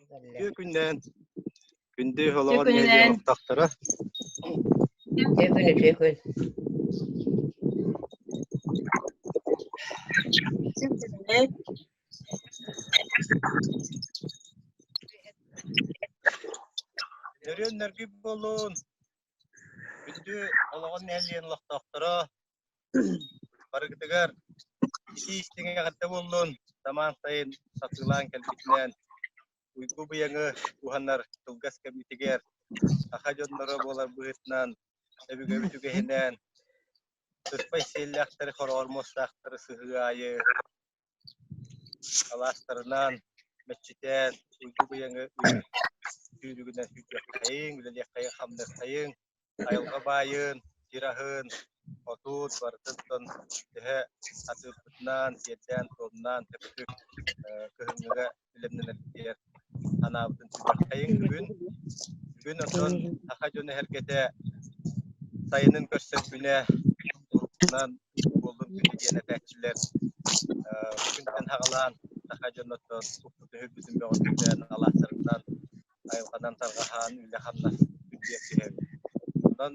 Үтүө күннээн, күндү Үтүө олоҕор нэһилиэк күнүнэн. олохтоохторо. Үтүө күн, үтүө күн. Нөрүөн нөргүй буоллун. Күндү олоҕор нэһилиэгин олохтоохторо, барыгытыгар итии истиҥ эҕэрдэ буоллун. Самаан сайын сатыылаан кэлбитинэн уйгу быйаҥы уһанар кылгас кэммитигэр саха дьонноро буолар быһыытынан өбүгэбит үгэһинэн сыспай сиэллээхтэри хороҕор муостаахтары сыһыы аайы алаастарынан мэччитээн уйгу быйаҥы сүүрүгүнэн сүүрдүөххэйиҥ, үлэлиэххэйиҥ, хамныаххайыҥ, айылҕа баайын, сир аһын, отут барытын төһө атыырбытынан, сиэрдээн-туомнаан төптүк кыһыҥҥыга бэлэмнэнэрбитигэр анаабытын сүбэххэйиҥ бүгүн. Бүгүн оттон саха дьоно эһэргэтэ сайынын көрсөр күнэ уруккунан буоллун күнэ диэн этээччилэр бу күнтэн саҕалаан саха дьонуттан укпут өһүрбүтүн бөҕөргөтөн алаастарынан айылҕанан тарҕаһан үлэ-хамнас үрдүгэр түһэбит. Онон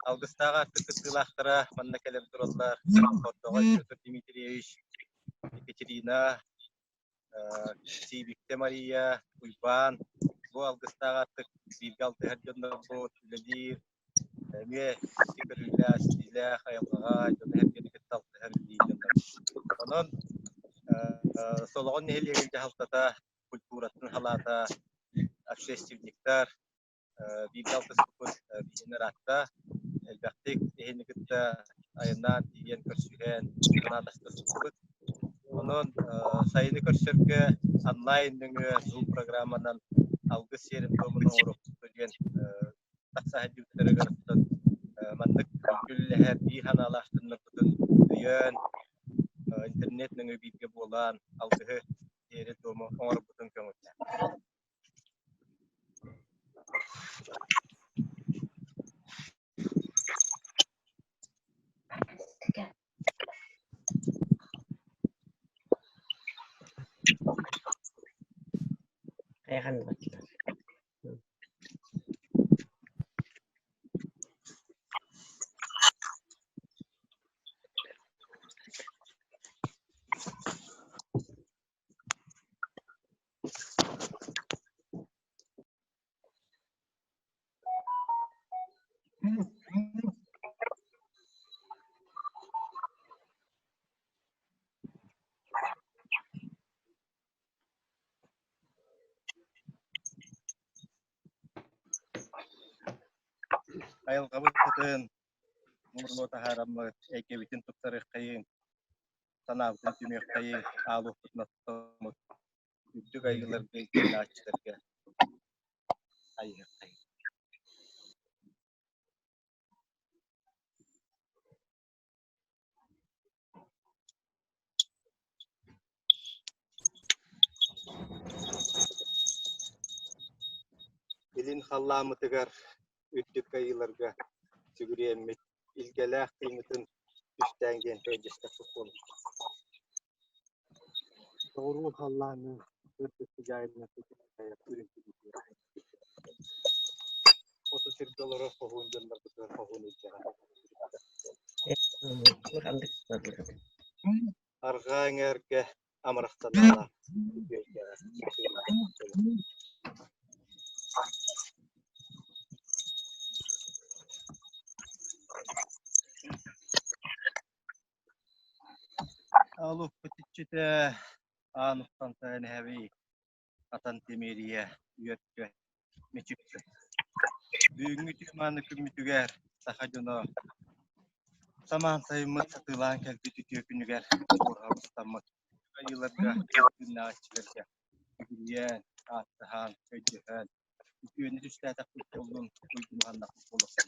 алгыстаах аартык кыттыылаахтара манна кэлэн тураллар. Хордоҕой Петр Дмитриевич, Екатерина, Сиибиктэ Мария, Уйбаан бу алгыстаах аартык бииргэ алтыһар дьоннорбут үлэлиир, эмиэ икки көрүүлээх, истиилээх айылҕаҕа дьону-сэргэни кытта алтыһар үлэлиир дьоннор. Онон Солоҕон нэһилиэгин дьаһалтата, культуратын салаата, общественниктар бииргэ алтыспыппыт биһиэнэ ыраатта. Элбэхтик эһини кытта айаннаан тиийэн көрсүһэн санаа тастаспыппыт. Онон сайыны көрсөргө онлайн нөҥүө Zoom программанан алгыс сиэрин-туомун оҥоруохпут диэн тахса сылдьыбыттарыгар маннык үллэһэр биир санаалаах дьоннорбутун өйөөн, интернет нөҥүө бииргэ буолан алгыһы сиэри-туому оҥорбутун көҥүллээх. Айылҕабыт сытын муҥуруо таһаараммыт, эйгэбитин тупсарыаххайыҥ, санаабытын түмүөххэйиҥ, аалуохпутун оттоммут үрдүк айыыларга итиилээччилэргэ айыаххайыҥ. Илин халлааммытыгар үрдүк айыыларга сүгүрүйэммит, илгэлээх тыыҥҥытын түстээн диэн көрдөстөхпүт буолуо. Соҕуруу халлааны сырдык сыдьаайынан үрүҥ Хоту сиргэ олорор хоһуун дьоннорбутугар хоһуун илдьэҕэ. Арҕаа эҥээргэ амарах санаалаах үтүөйдэҕэ Алуппут иччитэ аан ухтан сайан иһэбий, атан тимиэрийэ үөрдүө мүчүктү. Бүгүҥҥү түмааны күммүтүгэр саха дьоно самаан сайыммыт сатыылаан кэлбит үтүө күнүгэр уорҕабыстаммыт айыыларга, күннээҕиччилэргэ сүгүрүйэн, ааттаһан, өйдөһөн, үтүөнү түстээтэхпит буоллун, уйгунуһаннахпыт буолуохтун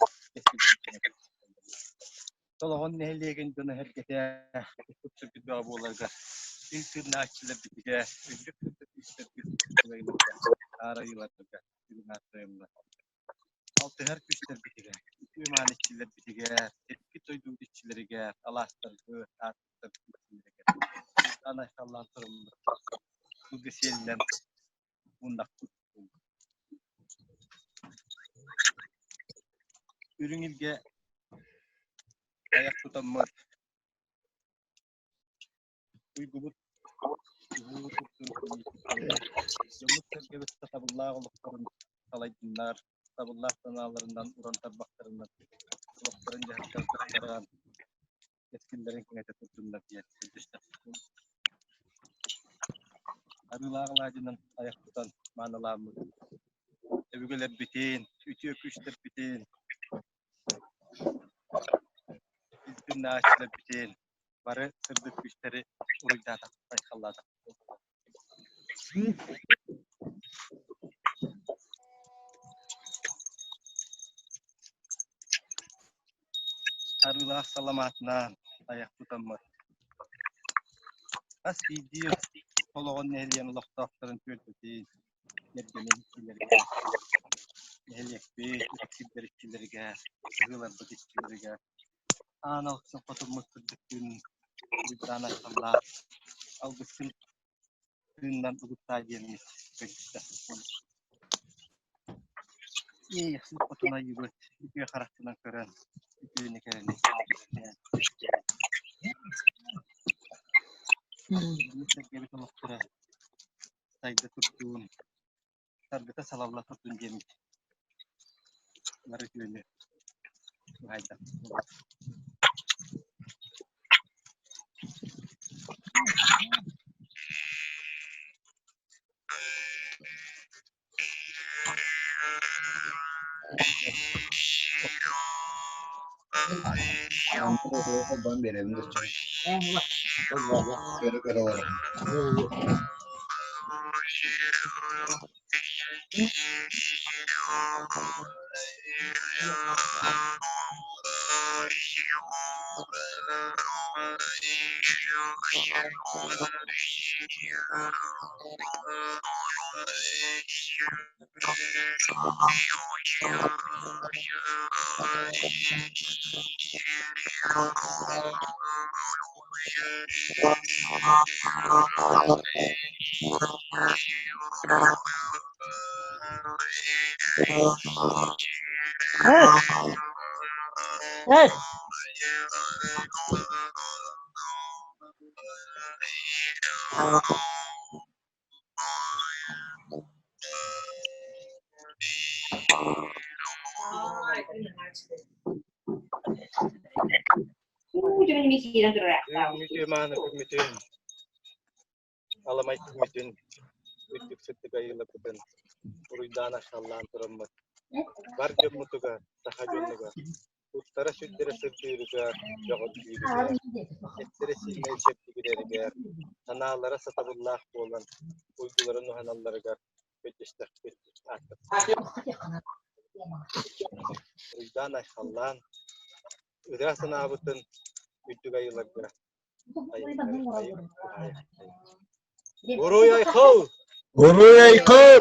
Солоҕон нэһилиэгин дьоно-сэргэтэ укпут-сүрбүт бөҕө буоларга ил тыыннааччыларбытыгар, үрдүк сырдык истэргит аарайыыларга бүгүн ааттайыллар. Алтыһар күстэрбитигэр, үтүө-мааны иччилэрбитигэр, сирбит дойдубут иччилэригэр, алаастарбыт, аартыктарбыт иччилэригэр айхаллаан туруммут сылгы сиэлинэн ууннахпыт. Үрүҥ илгэ айах тутаммыт уйгубут уһуу турдун, дьоммут-сэргэбит сатабыллаах олохторун салайдыннар, сатабыллаах санааларынан уран тарбахтарынан олохторун дьаһахтарын тупсаран, кэскиллэрин кэҥэтэ турдуннар диэн көрдөстөхпүт. Арыылаах алаадьынан айах тутан маанылааммыт өбүгэлэрбитин, үтүө күүстэрбитин, күннээччилэрбитин бары сырдык күүстэри уруйдаатахпыт, айхаллаатахпыт. Арыылаах саламаатынан айах тутаммыт. Хас биирдии олоҕун нэһилиэн олохтоохторун түөлбэтин, кэргэнин иччилэригэр, нэһилиэкпит ытык сирдэр иччилэригэр, сыһыыларбыт иччилэригэр аан алгысын хотуммут сырдык күн уруйдаан айхаллаах алгыскын тыыннан угуттаа диэммит көрдөстөхпүт. Иэйэхсит хотун айыыбыт үтүө харахтынан көрөн үтүөнү кэрэни сэргэбит олохторо сайда турдун, саргыта салалла турдун диэммит бары үтүөнү туһайда. Холбоон биэрэбин да Көрө-көрө олорон. Үтүө мааны күммүтүн, аламай күммүтүн, үрдүк сырдык айыллыбытын уруйдаан айхаллаан тураммыт бар дьоммутугар, саха дьонугар Туттара сүрдэрэ сырдыырыгар, бөҕөргүүрүгэр, эттэрэ-сииннэрэ чэбдигирэригэр, санаалара сатабыллаах буолан уйгуларын уһаналларыгар көрдөстөхпүт ааттаппыт. Уруйдаан-айхаллаан, ыра санаабытын үрдүк айыыларга Уруй айхал! Уруй айхал!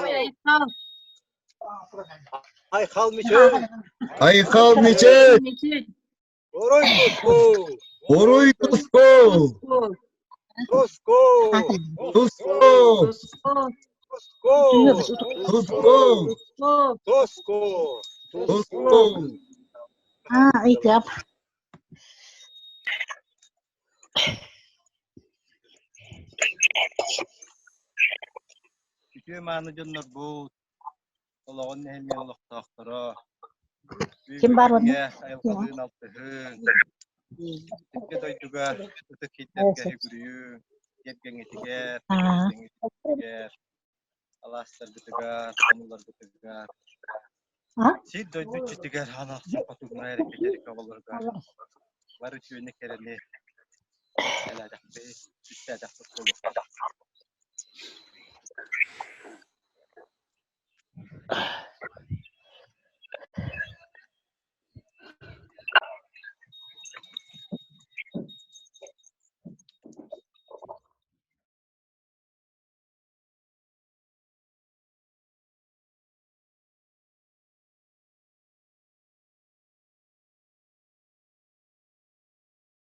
Айхал Мичил! Айхал Мичил! Уруй туску! Уруй туску! Туску! Туску! Туску! Туску! Туску! Туску! А, ыйтыап. Үтүө мааны дьоннорбут, олоҕун нэһилиэк олохтоохторо, Ким баар уонна? бүгүҥҥэ айылҕалыын алтыһыҥ, икки дойдуга ытык киһилэргэ сүгүрүйүҥ, тиэргэҥҥитигэр, кэргэҥҥитигэр, алаастаргытыгар, хонууларгытыгар, сир дойду иччитигэр аан ахсын хотугунай эрэ оҕолоругар бары үтүөнү кэрэни элээтэхпит, түстээтэхпит буолуохтаах.